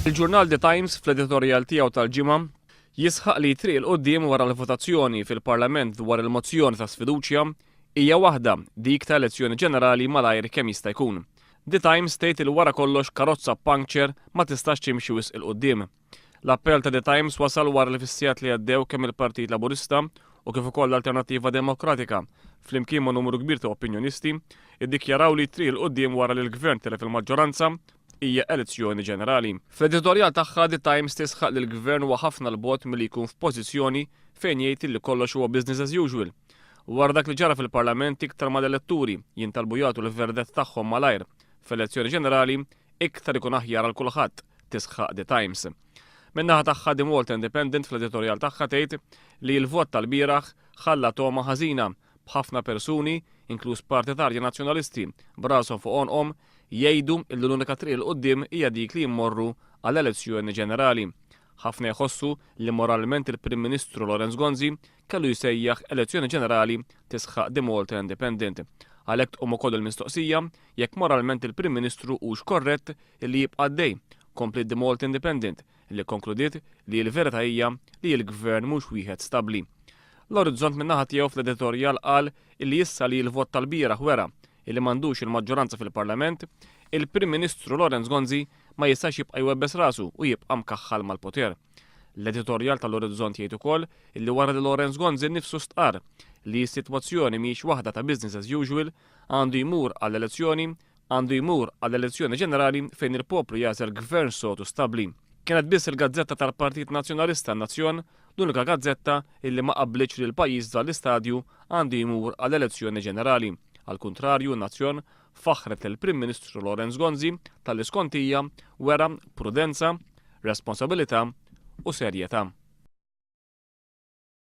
Il-ġurnal The Times fl-editorjal tiegħu tal-Ġimgħa jisħaq li t-triq 'il quddiem wara l-votazzjoni fil-Parlament dwar il-mozzjoni ta' sfiduċja hija waħda, dik ta' elezzjoni ġenerali malajr kemm jista' jkun. The Times tgħid li wara kollox karozza b'puncture ma tistax timxi wisq 'il quddiem. L-appell ta' The Times wasal wara li fis-sigħat li għaddew kemm il-Partit Laburista u kif ukoll l-Alternattiva Demokratika, flimkien ma' numru kbir ta' opinjonisti, iddikjaraw li t-triq 'il quddiem wara li l-Gvern tilef il-maġġoranza hija elezzjoni ġenerali. Fl-editorjal tagħha The Times tisħaq li l-Gvern huwa ħafna 'l bogħod milli jkun f'pożizzjoni fejn jgħid li kollox huwa business as usual. Wara dak li ġara fil-Parlament iktar ma l-eletturi jintalbu jagħtu l-verdett tagħhom malajr f'elezzjoni ġenerali iktar ikun aħjar għal kulħadd, tisħaq The Times. Min-naħa tagħha The Malta Independent fl-editorjal tagħha tgħid li l-vot tal-bieraħ ħalla togħma ħażina b'ħafna persuni, inkluż partitarji Nazzjonalisti, b'rashom fuq għonqhom, jgħidu illi l-unika triq 'il quddiem hija dik li jmorru għal elezzjoni ġenerali. Ħafna jħossu li moralment il-Prim Ministru Lawrence Gonzi kellu jsejjaħ elezzjoni ġenerali tisħaq The Malta Independent. Għalhekk tqum ukoll il-mistoqsija jekk moralment il-Prim Ministru hux korrett illi jibqa' għaddej, kompliet The Malta Independent li kkonkludiet li l-verità hija li l-Gvern mhux wieħed stabbli. L-Orizzont min-naħa tiegħu fl-editorjal qal illi issa li l-vot tal-bieraħ wera illi m'għandux il-maġġoranza fil-Parlament, il-Prim Ministru Lawrence Gonzi ma jistax jibqa' jwebbes rasu u jibqa' mkaħħal mal-poter. L-editorjal tal-Orizzont jgħid ukoll illi wara li Lawrence Gonzi nnifsu stqarr li s-sitwazzjoni mhijiex waħda ta' business as usual, għandu jmur għall-elezzjoni għandu jmur għal elezzjoni ġenerali fejn il-poplu jagħżel gvern sod u stabbli. Kienet biss il-gazzetta tal-Partit Nazzjonalista N-Nazzjon l-unika gazzetta illi ma qablitx li l-pajjiż f'dan l-istadju għandu jmur għal elezzjoni ġenerali. Għall-kuntrarju N-Nazzjon faħħret lill-Prim Ministru Lawrence Gonzi talli skont hija wera prudenza, responsabilità u serjetà.